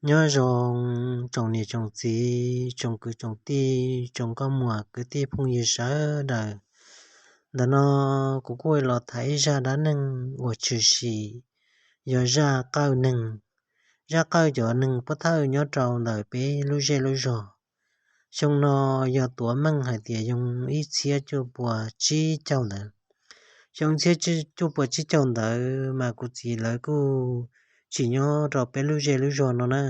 Nyob zoo tsoom niam tsoom txiv, tsoom kwv tsoom tij, tsoom nkauj muam kwv tij phooj ywg sawv daws. Ntawm no kuv kuj los tham ib zaj dab neeg uas tshwm sim, yog zaj qawj neeg, zaj qawj cov neeg pov thawj nyob rau ntawm peb lub zej lub zog. Xyoo no yog tuav meej hais tias xyoo ib txhiab cuaj puas tsib caug ntawd. Xyoo ib txhiab cuaj puas tsib caug ntawd mas kuv txiv lawv kuj tsis nyob rau peb lub zej lub zog no na.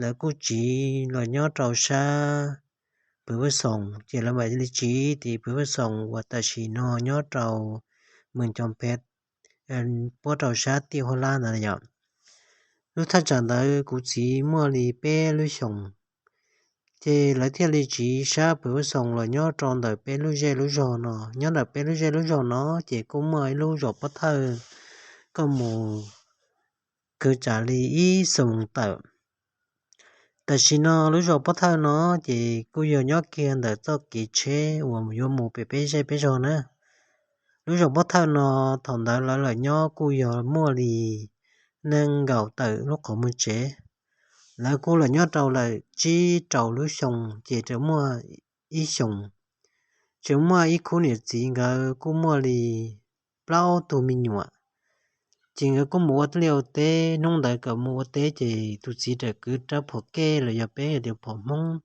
Lawv kuj tsiv los nyob rau sab Pw Vaj Xoos, ces lawv mam li tsiv tim Pw Vaj Xoos uas tam sim no nyob rau Moos Coos Phem, puab rau sab tim Huab Lab ntawd yom. Lub thaj tsam ntawd kuv txiv muaj li peb lub xyoos, ces lawv thiaj li tsiv sab Pw Vaj Xoos los nyob rau ntawm peb lub zej lub zog no. Nyob ntawm peb lub zej lub zog no ces kuj muaj ib lub zos pov thawj, koj mus kwv tsam li ib xuab moos tawm. Tam sim no lub zos pov thawj no ces kuj yog nyob kiag ntawm txoj kev tsheb uas yuav mus pem peb zej peb zog na. Lub zos pov thawj no thaum ntawd lawv lawm nyob kuj yog muaj li nees nkaum tawm lub qhov muag tsev. Lawv kuj lawm nyob rau lawm tsib rau lub xyoo, ces tseem muaj ib xyoos, tseem muaj ib khub niam txiv, nkawd kuj muaj li plaub tug me nyuam. Ces nkawd kuj mus ua liaj ua teb, hnub ntawd nkawd mus ua teb ces tus txiv rawm kwv rab phom kej los yog peb tias phom Hmoob.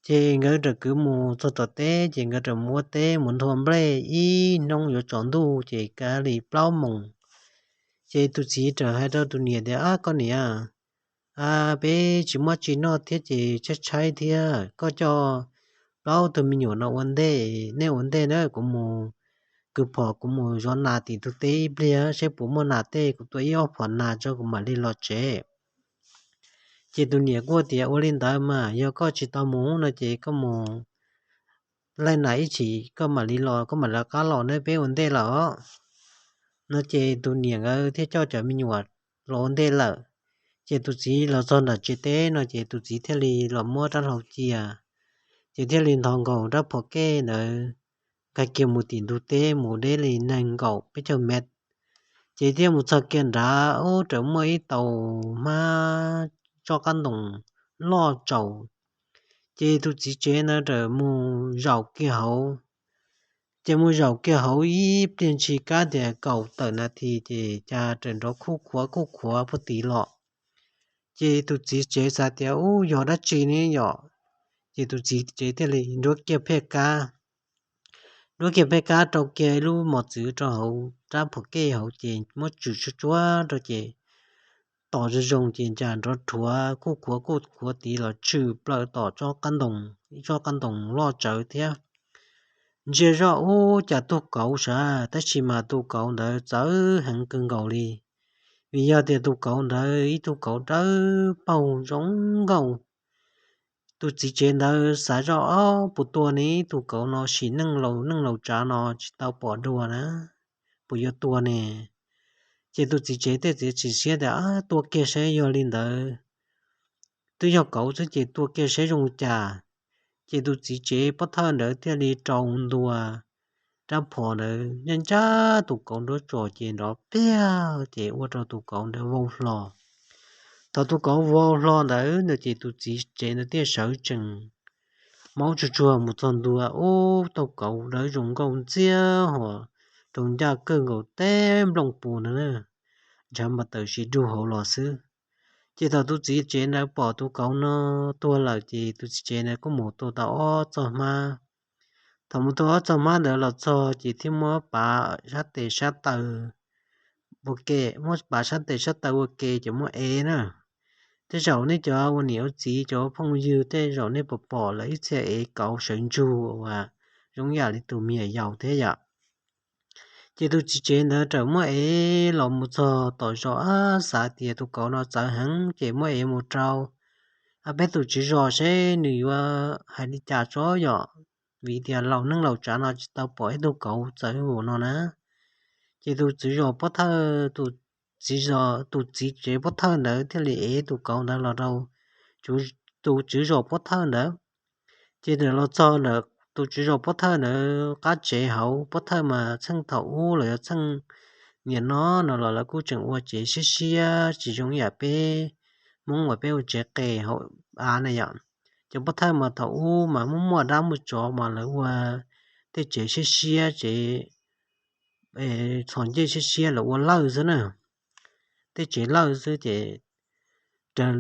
Ces nkawd rawm kwv mus txog tom teb ces nkawd rawm mus ua teb mus nthua nplej ib hnub yuav tsaus ntuj ces kav li plaub moos. Ces tus txiv rawm hais rau tus niam tias, Ab, koj niam, peb tsis muaj tsi noj thiab ces tshaib tshaib thiab, koj coj plaub tug me nyuam no ua ntej, nej ua ntej na, kuv mus kwv phom, kuv mus zov nas tim ntug teb ib pliag seb puas muaj nas tej, kuv tua ib ob phom nas tso kuv mam li los tsev. Ces tus niam kuj tias, Ua li ntawd mas yog koj tsis tau mus no ces koj mus laij nas ib chim koj mam li los, koj mam lawv qab los na, peb ua ntej lawm os. No ces tus niam nkawd thiaj coj cov me nyuam los ua ntej lawm. Ces tus txiv los txog nram tsev teb no ces tus txiv thiaj li los muab rab hlau cia, ces thiaj li nthos nkaus rab phom kej ntawd, nkag kiag mus tim ntug teb mus deb li nees nkaum peb caug mev. Ces thiaj mus txog kiag nrad ub, rawm muaj ib tau hmab tsob qab ntoo loj tsaus. Ces tus txiv tsev ntawd rawm mus zaum kiag hauv. Ces mus zaum kiag hauv ib pliag ntshis kab tias kaum tawm nas this ces cas rawm nrov khuj khuav khuj khuav puag tim los. Ces tus txiv tsev xav tias, Ub, yog dab tsi ne yom? Ces tus txiv tsev thiaj li nruab kiag phej kab, nruab kiag phej kab rau kiag ib lub mos txwv rau hauv rab phom kej hauv ces muab tswm tsuag tsuag rau ces tom zoo zoo ces cas nrov rhuav khuj khuav khuj khuav tid los tshwm plaws tom tsob qab ntoo, ib tsob qab ntoo loj tsawv thiab. Ntsia zoj ub, cas tug kauv sav, tab sis mas tus kauv ntawd txawv heev kawg nkaus li, vim yog tias tus kauv ntawd ib tug kauv dawb paug zoo nkauj. Tus txiv tsev ntawd xav zoj, Ob, puas tua ne, tus kauv no sim neej laus neej laus tsav no tsis tau pom dua na, puas yuav tua ne? Ces tus txiv tsev thiaj txiav txim siab tias, Tua kiag saib yog li ntawd, twb yog kauv xwb ces tua kiag saib zoo cas. Ces tus txiv tsev pov thawj ntawd thiaj li rau ntua rab phom ntawd ncaj ncaj tus kauv nruab tsos ces nrov pliag ces ua rau tus kauv ntawd vau hlo. Thaum tus kauv vau hlo ntawd no ces tus txiv tsev ntawd thiaj sawv tsees, maub tsuag tsuag mus txog ntua ub, tug kauv ntawd zoo nkauj ntxiag hos rau ncaj kawg nkaus teb nplooj pus ntawd na, ntshav mas tawm sis dug hauv los xwb. Ces thaum tus txiv tsev ntawd pom tus kauv no tuag lawm ces tus txiv tsev ntawd kuj mus tua tau ob txoj hmab. Thaum mus tua ob txoj hmab ntawd los txog ces thiaj muab pav sab tes sab taw ua ke, muab pav sab tes sab taw ua ke ces muab ev na. Tej zaum nej cov ua niam ua txiv cov phooj ywg tej zaum nej puas pom lawv ib txhia ev kauv sawv ntsug uas zoo yam li tus me nyuam yaus thiab yom. Ces tus txiv tsev ntawd rawm muab ev los mus txog tom zos, ab, xav tias tus kauv no txawv heev ces muab ev mus rau peb tus tswv zos seb nws yuav hais li cas tso yom, vim tias laus neej laus tsav no tsis tau pom ib tug kauv txawv vus no na. Ces tus tswv zos pov thawj, tus txiv tsev pov thawj ntawd thiaj li ev tus kauv ntawd los rau tus tswv zos pov thawj ntawd. Ces ntawm los txog ntawm tus tswv zos pov thawj ntawd qab tsev hauv, pov thawj mas txheej thaum ub los yog txheej niam no no los lawv kuj tseem ua tsev siab siab tsis zoo yam peb Hmoob uas peb ua tsev qe hauv av na yom. Cov pov thawj mas thaum ub mas muaj muaj dab muaj tsov mas lawv ua tej tsev siab siab, tsev txhos ncej siab siab lawv ua lawj xwb na, tej tsev lawj xwb ces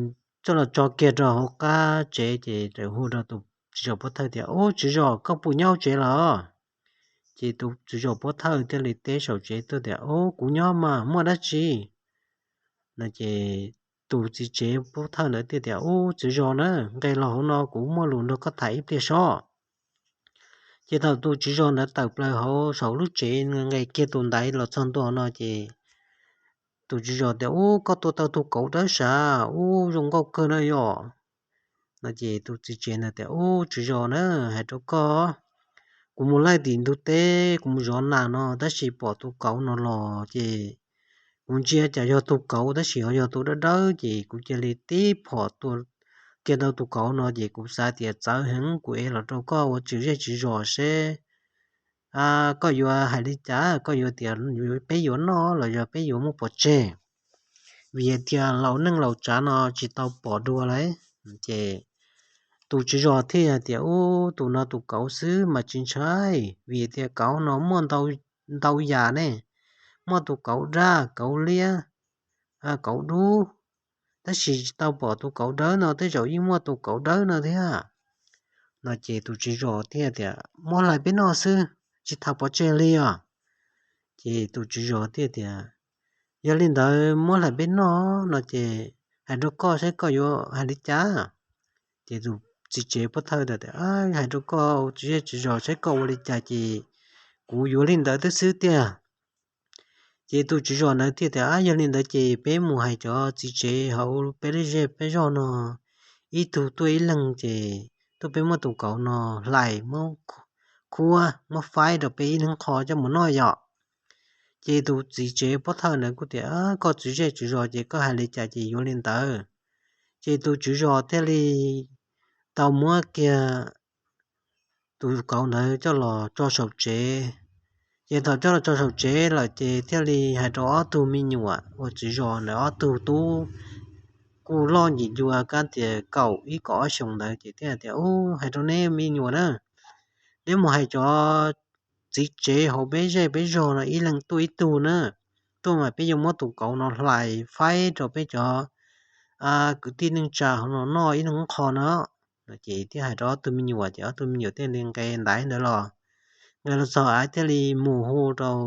coj los tso kiag rau hauv qab tsev ces hu rau tus tswv zos pov thawj tias, Ub, tswv zos, koj puas nyob hauv tsev los? Ces tus tswv zos pov thawj thiaj li teb saum tsev tuaj tias, Ub, kuv nyob mas, muaj dab tsi? No ces tus txiv tsev pov thawj ntawd thiaj tias, Ub, tswv zos na, nqes los hauv no kuv muaj lus nrog koj tham ib pliag sob. Ces thaum tus tswv zos ntawd tawm plaws hauv saum lub tsev, nqes kiag tus ntaiv los txog ntua no ces tus tswv zos tias, Ub, koj tua tau tus kauv dawb sav, ub, zoo nkauj kawg na yom. No ces tus txiv tsev ntawd tias, Ub, tswv zos na, hais rau koj, kuv mus laij tim ntug teb, kuv mus zov nas no tab sis pom tus kauv no los ces kuv ntsia cas yog tus kauv tab sis ho yog tus dawb dawb ces kuv cia li tib phom tua kiag tau tus kauv no ces kuv xav tias txawv heev, kuv ev los rau koj ua tswv zej tswv zos seb koj yuav hais li cas, koj yuav tias peb yuav noj los yog peb yuav muab pov tseg, vim hais tias laus neej laus tsav no tsis tau pom dua lawm. Ces tus tswv zos thiaj tias, Ub, tus no tus kauv xwb mas tsis ntshai, vim tias kauv no muaj ntau yam ne, muaj tus kauv daj, kauv liab, kauv dub, tab sis tsis tau pom tus kauv dawb no, tej zaum yeej muaj tus kauv dawb no thiab. No ces tus tswv zos thiaj tias, Muab hlais peb noj xwb, tsis tham pov tseg li os. Ces tus tswv zos thiaj tias, Yog li ntawd muab hlais peb noj no ces hais rau koj saib koj yuav hais li cas. Ces tus txiv tsev pov thawj tias, Hais rau koj tswv zej tswv zos saib koj ua li cas ces kuv yuav li ntawd twb xwb tiag. Ces tus tswv zos ntawd thiaj tias, Yog li ntawd ces peb mus hais cov txiv tsev hauv peb lub zej peb zog no ib tug tuaj ib leeg ces tuaj peb muab tus kauv no hlais, muab khuab, muab faib rau peb ib leeg qho coj mus noj yom. Ces tus txiv tsev pov thawj ntawd kuj tias, Koj tswv zej tswv zos ces koj hais li cas ces yuav li ntawd. Ces tus tswv zos thiaj li tau muab kiag tus kauv ntawd coj los tso saum tsev. Ces thaum coj los tso saum tsev lawm ces thiaj li hais rau ob tug me nyuam uas tswv zos ntawd ob tug tub kuj loj ncim ncua kab tias kaum ib kaum ob xyoos ntawd ces thiaj tias, Ub, hais rau neb me nyuam na, neb mus hais cov txiv tsev hauv peb zej peb zog no ib leeg tuaj ib tug na, tuaj mas peb yuav muab tus kauv no hlais faib rau peb cov kwv tij neej tsa hauv no noj ib leeg qho no. No ces thiaj hais rau ob tug me nyuam ces ob tug me nyuam thiaj li nqe ntaiv ntawd los, nqe los txog av thiaj li mus hu rau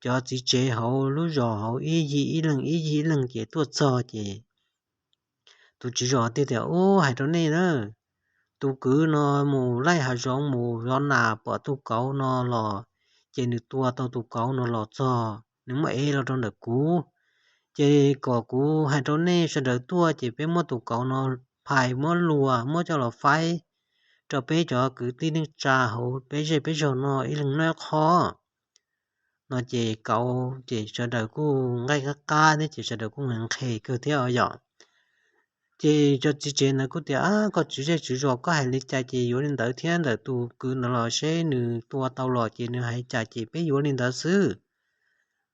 cov txiv tsev hauv lub zos hauv ib yig ib leeg ib yig ib leeg ces tuaj txog ces tus tswv zos thiaj tias, Ub, hais rau nej na, tus kwv no mus laij hav zoov mus zov nas pom tus kauv no los, ces nws tua tau tus kauv no los txog nws muab ev los rau ntawm kuv. Ces kom kuv hais rau nej sawv daws tuaj ces peb muab tus kauv no phais muab luas muab coj los faib rau peb cov kwv tij neej tsa hauv peb zej peb zog no ib leeg noj qho. No ces kauv ces sawv daws kuj nqaij qab qab thiab ces sawv daws kuj nqhis nqhis kawg thiab yom. Ces cov txiv tsev ntawd kuj tias, Koj tswv zej tswv zos koj hais li cas ces yuav li ntawd thiab, ntawm tus kwv ntawd los seb nws tua tau los ces nws hais cas ces peb yuav li ntawd xwb.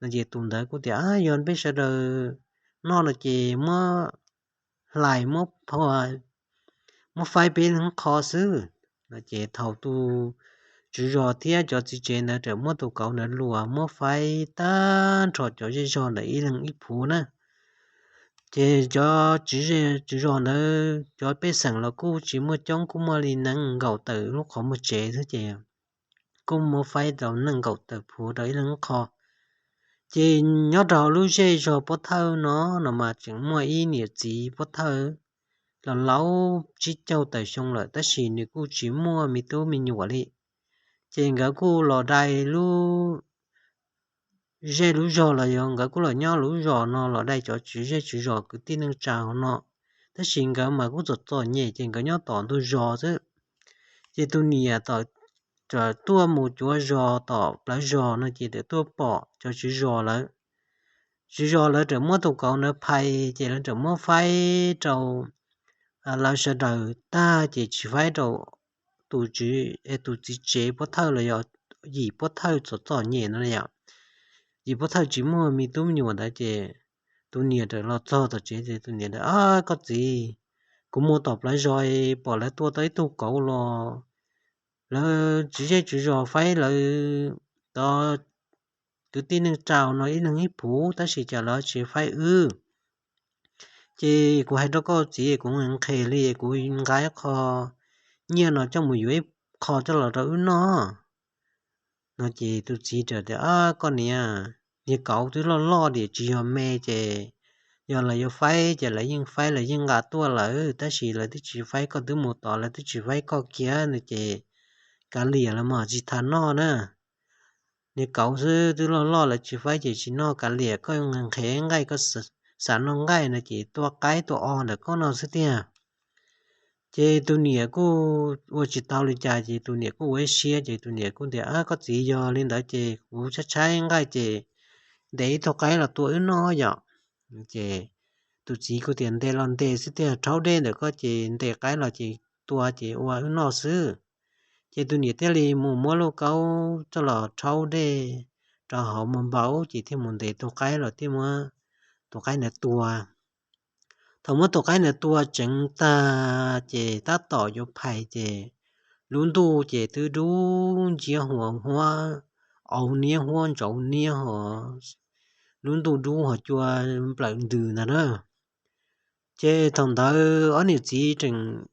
No ces tus ntawd kuj tias, Yog peb sawv daws noj no ces muab hlais muab pha muab faib peb leeg qho xwb. No ces thaum tus tswv zos thiab cov txiv tsev ntawd txawm muab tus kauv ntawd luas muab faib tag nrho cov zej zog ntawd ib leeg ib phuv na. Ces cov tswv zej tswv zos ntawd cov pej xeem los kuj tsis muaj coob, kuj muaj li nees nkaum tawm lub qhov muag tsev xwb ces kuj muab faib rau nees nkaum tawm phuv rau ib leeg qho. Ces nyob rau hauv lub zej zog Pob Thawj no, no mas tseem muaj ib niam txiv Pob Thawj los laus tsib caug tawm xyoo lawm tab sis nws kuj tsis muaj me tub me nyuam li. Ces nkawd kuj los dai lub zej lub zog los yog nkawd kuj los nyob lub zos no los dai cov tswv zej tswv zos kwv tij neej tsa hauv no. Tab sis nkawd mas kuj txom txom nyem ces nkawd nyob tom ntug zos xwb. Ces tus niam tawm tuaj mus cuav zos tom plawv zos no ces txawm tuaj pom cov tswv zos lawv. Tswv zos lawv txawm muab tus kauv ntawd phais ces lawv txawm muab faib rau lawv sawv daws tag ces tsis faib rau tus tswv, tus txiv tsev Pob Thawj los yog yim Pob Thawj txom txom nyem no yom. Yim Pob Thawj tsis muaj me tub me nyuam ntawd ces tus niam los txog tom tsev ces tus niam tias, Koj txiv, kuv mus tom plawv zos pom lawv tua tau ib tug kauv los, lawv tswv zej tswv zos faib lawv, tau kwv tij neej tsa no ib leeg ib puv tab sis cas lawv tsis faib wb. Ces kuv hais rau koj txiv, kuv nqhis li kuv nqa ib qho nyiaj no coj mus yuav ib qho coj los rau wb noj. No ces tus txiv tias, Koj niam, niag kauv twb loj loj tias tsis yog me ces yog lawv yuav faib ces lawv yeej faib, lawv yeej nqa tuaj lawm, tab sis lawv twb tsis faib koj twb mus tod, lawv twb tsis faib koj kiag no ces kav liam los mas tsis tas noj na. Niag kauv xwb twb loj loj lawv tsis faib ces tsis noj, kav liam, koj nqhis nqaij, koj xav noj nqaij no ces tua qaib tua o ntawm koj no xwb tiag. Ces tus niam kuj ua tsis tau li cas ces tus niam kuj ua ib siab ces tus niam kuj tias, Koj txiv, yog li ntawd ces kuv tshaib tshaib nqaij ces ntes ib tug qaib los tua wb noj yom. Ces tus txiv kuj tias, Ntes los ntes xwb tiag, rhaub dej ntawm koj ces ntes qaib los ces tua ces ua wb noj xwb. Ces tus niam thiaj li mus muab lub kaub coj los rhaub dej rau hauv mas npau ces thiaj mus ntes tus qaib los thiaj muab tus qaib ntawd tua. Thaum muab tus qaib ntawd tua tseev tag ces tab tom yuav phais ces lub ntuj ces twb dub nciab huab, au niab huab, ntsauv niab ho, lub ntuj dub ho cua nplawm ntws ntag na. Ces thaum ntawd ob niam txiv,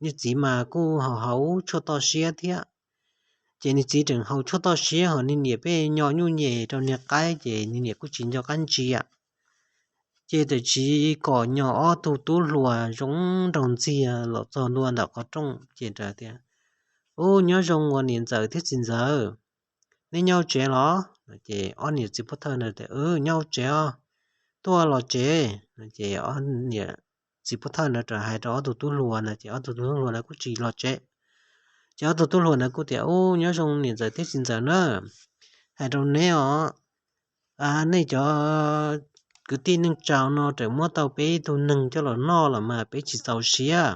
niag txiv mas kuj haus haus tshuaj toj siab thiab. Ces niag txiv tseem haus tshuaj toj siab ho niag niam pheej nyo nyuj nyem rau niag qaib ces niag niam kuj tsis nco qab ntsia. Ces tam sim kom nyo ob tug tub hluas zoo nraug ntxiag los txog ntua ntawm qhov rooj ces tias, Ub, nyob zoo ua niam ntxawm thiab txiv ntxawm, nej nyob tsev los? Ces ob niam txiv pov thawj ntawd tias, Nyob tsev os, tuaj los tsev. Ces ob niam txiv pov thawj ntawd rov hais rau ob tug tub hluas ntawd ces ob tug tub hluas ntawd kuj tsis los tsev. Ces ob tug tub hluas ntawd kuj tias, Ub, nyob zoo niam ntxawm thiab txiv ntxawm na, hais rau neb os, nej cov kwv tij neej tsa no tseem muab tau peb ib tug neeg coj los noj los mas peb tsis txaus siab.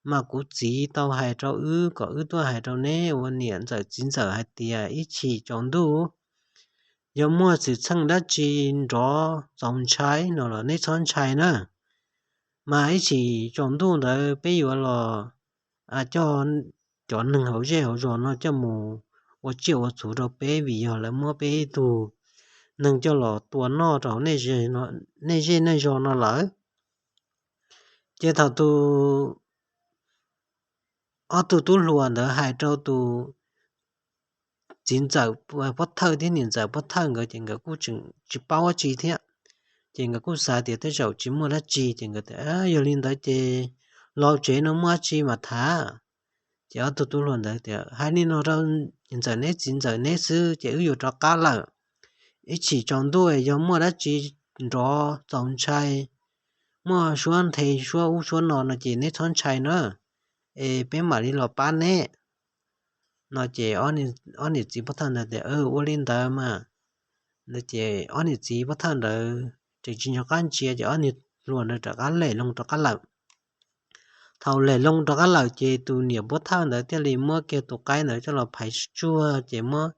Mas kuv txiv tau hais rau wb kom wb tuaj hais rau neb ua niam ntxawm txiv ntxawm hais tias ib chim tsaus ntuj yog muaj xwm txheej dab tsi nrov txaus ntshai no los neb txhob ntshai na. Mas ib chim tsaus ntuj ntawd peb yuav los coj cov neeg hauv zej hauv zos no coj mus ua tsiaj ua txhu rau peb vim yog lawv muab peb ib tug neeg coj los tua noj rau hauv nej zej nej zos no lawm. Ces thaum tus ob tug tub hluas ntawd hais rau tus txiv ntxawm pov thawj thiab niam ntxawm pov thawj nkawd ces nkawd kuj tseem tsis paub dab tsi thiab. Ces nkawd kuj xav tias tej zaum tsis muaj dab tsi ces nkawd tias, Yog li ntawd ces los tsev no muaj dab tsi mas tham. Ces ob tug tub hluas ntawd tias, Hais li no rau ntxawm neb txiv ntxawm neb xwb ces wb yuav rov qab lawm. Ib chim tsaus ntuj yog muaj dab tsi nrov txaus ntshai, muaj suab nthe suab ub suab no no ces neb txhob ntshai na, es peb mam li los pab neb. No ces ob niam txiv pov thawj ntawd tias, Ua li ntawd mas. Ces ob niam txiv pov thawj ntawd tseem tsis nco qab ntsia ces ob niag hluas ntawd rov qab lem loo rov qab lawm. Thaum lem loo rov qab lawm ces tus niam pov thawj ntawd thiaj li muab kiag tus qaib ntawd coj los phais tsuag ces muab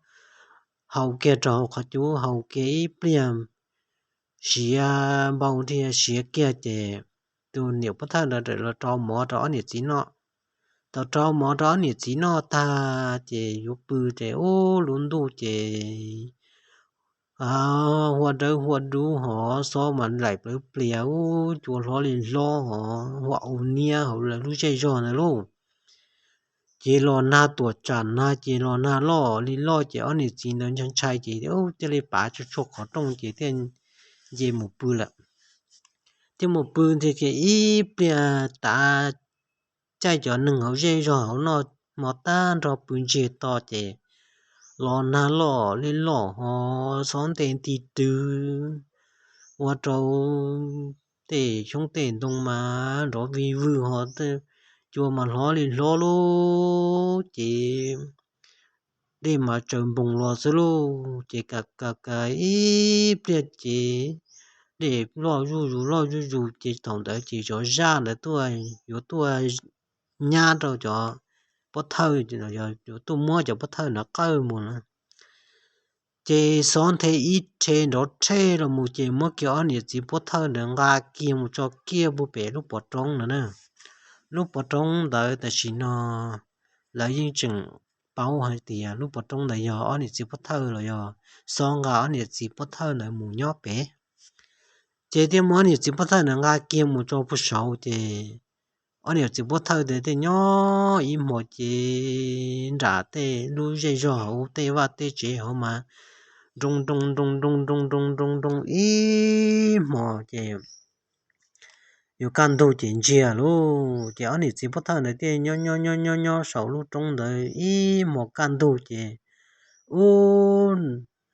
hau kiag rau hauv qhov cub, hau kiag ib pliag siav npau thiab siav kiag ces tus niam pov thawj ntawd los rau mov rau ob niam txiv noj. Tau rau mov rau ob niam txiv noj tag ces yuav pw ces ub lub ntuj ces hua dawb hua dub hov, xob mas laim plawv plias, ub cua hlob li hlob hov, hua au niab hauv lawv lub zej zog ntawd lauj. Ces los nag tuam tsam nag ces los nag loj li loj ces ob niam txiv ntawd ntshai ntshai ces thiaj li pav tsuag tsuag qhov rooj ces thiaj nce mus pw lawm. Thiaj mus pw nti kiag ib pliag tav caij cov neeg hauv zej zog hauv noj mov tag nrho pw ntsiag to ces los nag loj li loj hov, xob nte nti rwv ua rau tej xyoob tej ntoo mas nrov vig vwg hov, cua mas hlob li hlob lauj ces dej mas tsaws npoos los xwb lauj. Ces ka ka ka ib pliag ces dej loj zuj zus loj zuj zus ces thaum ntawd ces cov zaj ntawd tuaj yuav tuaj nyab rau cov pov thawj, yuav tuaj muab cov pov thawj ntawd qawj mus na. Ces xob nthe ib rhe nrov rhe los mus ces muab kiag ob niam txiv pov thawj ntawd nqa kiag mus tso kiag puag pem lub pov roob no na. Lub pov roob ntawd tam sim no lawv yeej tseem paub hais tias lub pov roob ntawd yog ob niam txiv pov thawj los yog xob nqa ob niam txiv pov thawj ntawd mus nyob pem. Ces thiaj muab ob niam txiv pov thawj ntawd nqa kiag mus tso puag saud ces ob niam txiv pov thawj ntawd thiaj nyob ib hmos ces nram tej lub zej zog hauv tej vaj tej tsev hauv mas nroo nroo nroo nroo nroo nroo nroo nroo ib hmos ces yuav kaj ntug ces ntsiag lauj. Ces ob niam txiv pov thawj ntawd thiaj nyob nyob nyob nyob nyob saum lub roob ntawd ib hmos kaj ntug ces ub,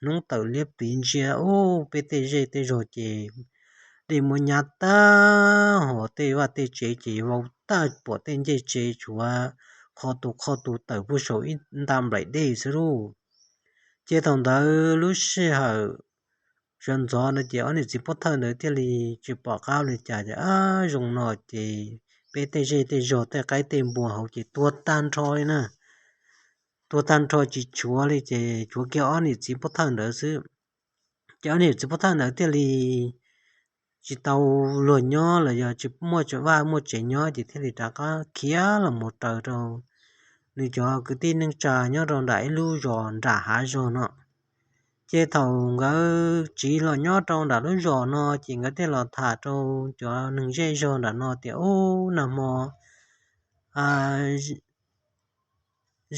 hnub tawm liab pliv ntsia ub peb tej zej tej zog ces dej muab nyab tag hos tej vaj tej tsev ces vau tag pom tej ncej tsev tshuav qho tus qho tus tawm puag saum ib nta nplaim dej xwb lauj. Ces thaum ntawd lub sij hawm sawv ntxov no ces ob niam txiv pov thawj ntawd thiaj li tsis pom qab li cas ces ab zoo no ces peb tej zej tej zog tej qaib tej npua hauv ces tuag tag nrho li na. Tuag tag nrho tsis tshuav li ces tshuav kiag ob niam txiv pov thawj ntawd xwb. Ces ob niam txiv pov thawj ntawd thiaj li tsis tau luag nyob los yog tsis muaj vaj muaj tsev nyob ces thiaj li rov qab khiav los mus raws rau nws cov kwv tij neej tsa nyob rau nram ib lub zos nram hav zog no. Ces thaum nkawd tsiv los nyob rau nram lub zos no ces nkawd thiaj los tham rau cov neeg zej zog nram no tias ub, nag hmo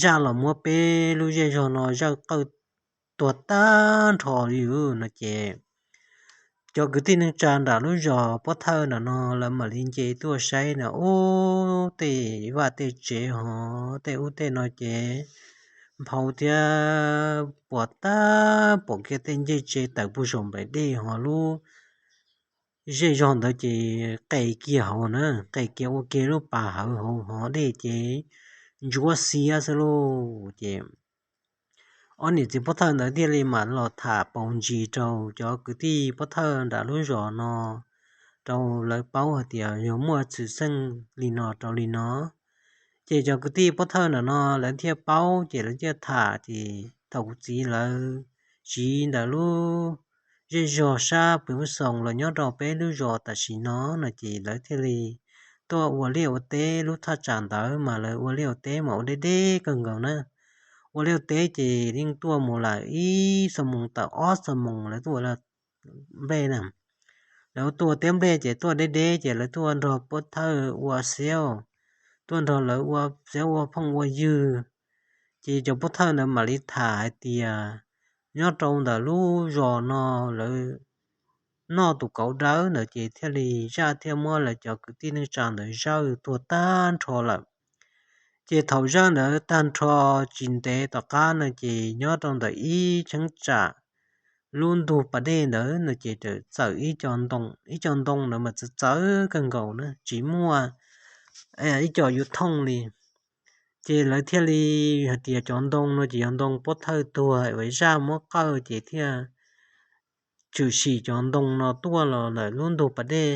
zaj los muab peb lub zej zog no zaj qawj tuag tag nrho li no ces cov kwv tij neej tsa nram lub zos pov thawj nram no lawv mam li nce tuaj saib no ub tej vaj tej tsev hos tej ub tej no ces nphau thiab puas tag pom kiag tej ncej tsev tawm puag saum nplaim dej hos lub zej zog ntawd ces qes kiag hauv na, qes kiag ua kiag lub pas hawv hauv hos dej ces ntsuab xiab xwb lauj. Ces ob niam txiv pov thawj ntawd thiaj li mam los tham paus ntsis rau cov kwv tij pov thawj nram lub zos no rau lawv paub hais tias yog muaj xwm txheej li no rau li no. Ces cov kwv tij pov thawj nram no lawv thiaj paub ces lawv thiaj tham ces thaum kuv txiv lawv tsiv ntawm lub zej zog sab pem ub xoos los nyob rau peb lub zos tam sim no no ces lawv thiaj li tuaj ua liaj ua teb lub thaj tsam ntawd mas lawv ua liaj ua teb mas ua deb deb kawg nkaus na. Ua liaj ua teb ces yeej tuaj mus lawm ib xuab moos tawm ob xuab moos lawv tuaj ua nplej na. Lawv tuaj ua teb nplej ces tuaj deb deb ces lawv tuaj nrog pov thawj ua xiaub, tuaj nrog lawv ua xiaub ua phooj ua ywg. Ces cov pov thawj ntawd mam li tham hais tias nyob rau ntawm lub zos no lawv noj tus kauv dawb ntawd ces thiaj li zaj thiaj muab lawv cov kwv tij neej tsa ntawd zawj tuag tag nrho lawm. Ces thaum zaj ntawd tag nrho tsis ntev tom qab no ces nyob rau ntawm ib cheeb tsam lub ntug pas dej ntawd no ces txawm ib co ntoo, ib co ntoo ntawd mas txawv txawv kawg nkaus na tsis muaj ib co yuav thooj li. Ces lawv thiaj li hais tias cov ntoo no ces yog ntoo pov thawj tuag uas zaj muab qawj ces thiaj tshwm sim cov ntoo no tuaj los ntawm lub ntug pas dej.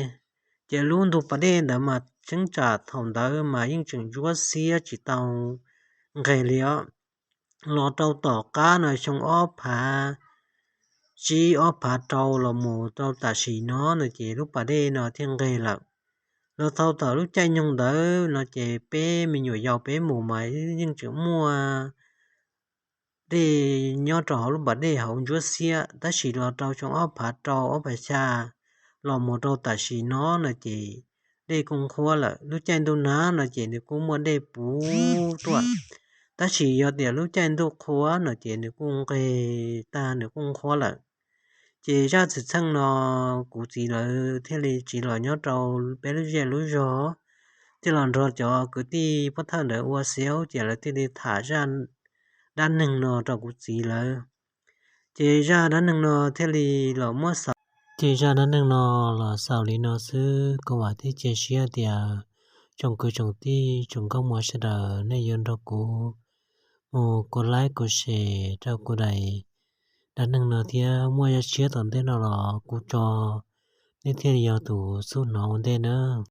Ces lub ntug pas dej ntawd mas cheeb tsam thaum ntawd mas yeej tseem ntsuab xiab tsis tau nqes li os. Los rau tom qab no xyoo ob phav tsib ob phav rau los mus rau tam sim no no ces lub pas dej no thiaj nqes lawm. Los thaum thaum lub caij nyoog ntawd no ces peb me nyuam yaus peb mus mas yeej tseem muaj dej nyob rau hauv lub pas dej hauv ntsuab xiab tab sis los rau xyoo ob phav rau ob phav xya los mus rau tam sim no no ces dej kuj nqhuab lawm. Lub caij ntuj nag no ces nws kuj muaj dej puv tuaj, tab sis yog tias lub caij ntuj qhua no ces nws kuj nqes tag nws kuj nqhuab lawm. Ces zaj xwm txheej no kuv txiv lawv thiaj li tsiv los nyob rau peb lub zej lub zog, thiaj los nrog cov kwv tij pov thawj ntawd ua xiaub ces lawv thiaj li tham zaj dab neeg no rau kuv txiv lawv. Ces zaj dab neeg no thiaj li los muab xaus. Ces zaj dab neeg no los xaus li no xwb, kuv vam thiab cia siab tias tsoom kwv tsoom tij tsoom nkauj muam sawv daws nej yuav nrog kuv mus kuv like kuv share rau kuv daim dab neeg no thiab muaj zaj tshiab tom ntej no los kuv tso nej thiaj li yog tus xub hnov ua ntej na.